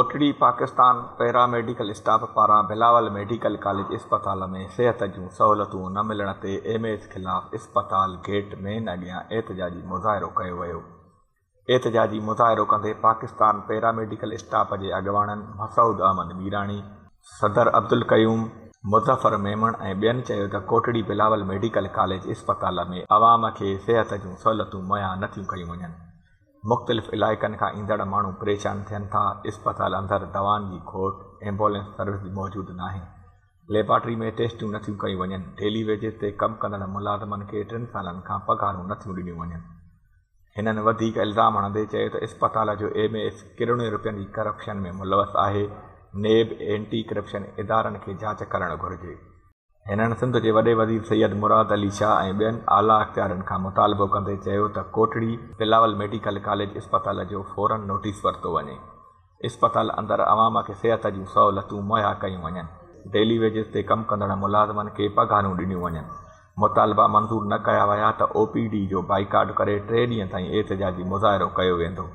Kotri, Pakistan para medical staff پاران Bilawal medical college اسپتال ۾ صحت جون سهولتون نه ملڻ تي ايم ايس خلاف اسپتال گيٽ مين اڳيان احتجاجي مظاهرو ڪيو ويو. احتجاجي مظاهرو ڪندي پاڪستان پيرا ميڊيڪل اسٽاف جي اڳواڻن مسعود احمد ميراڻي، صدر عبدالقيوم، مظفر ميمڻ ۽ ٻين چيو ته ڪوٽڙي بلاول ميڊيڪل ڪاليج اسپتال ۾ عوام کي صحت جون سهولتون مهيا نه ٿيون ڪيون وڃن. مختلف علائقن کان ايندڙ ماڻهو پريشان ٿين ٿا، اسپتال اندر دوائن جي کوٽ، ايمبولينس سروس به موجود ناهي، ليبارٽري ۾ ٽيسٽون نٿيون ڪيون وڃن، ڊيلي ويجز تي ڪم ڪندڙ ملازمن کي ٽن سالن کان پگهارون نٿيون ڏنيون وڃن. هنن وڌيڪ الزام هڻندي چيو ته اسپتال جو ايم ايس ڪروڙين رپين جي ڪرپشن ۾ ملوث آهي، نيب، اينٽي ڪرپشن ادارن کي جاچ ڪرڻ گهرجي. هنن سنڌ جي وڏي وزير سيد مراد علي شاهه ۽ ٻين اعليٰ اختيارين کان مطالبو ڪندي چيو ته ڪوٽڙي بلاول ميڊيڪل ڪاليج اسپتال جو فورن نوٽيس ورتو وڃي، اسپتال اندر عوام کي صحت جون سهولتون مهيا ڪيون وڃن، ڊيلي ويجز تي ڪم ڪندڙ ملازمن کي پگهارون ڏنيون وڃن، مطالبا منظور نه ڪيا ويا ته او پي ڊي جو بائيڪاٽ ڪري ٽي ڏينهن تائين احتجاجي مظاهرو ڪيو ويندو.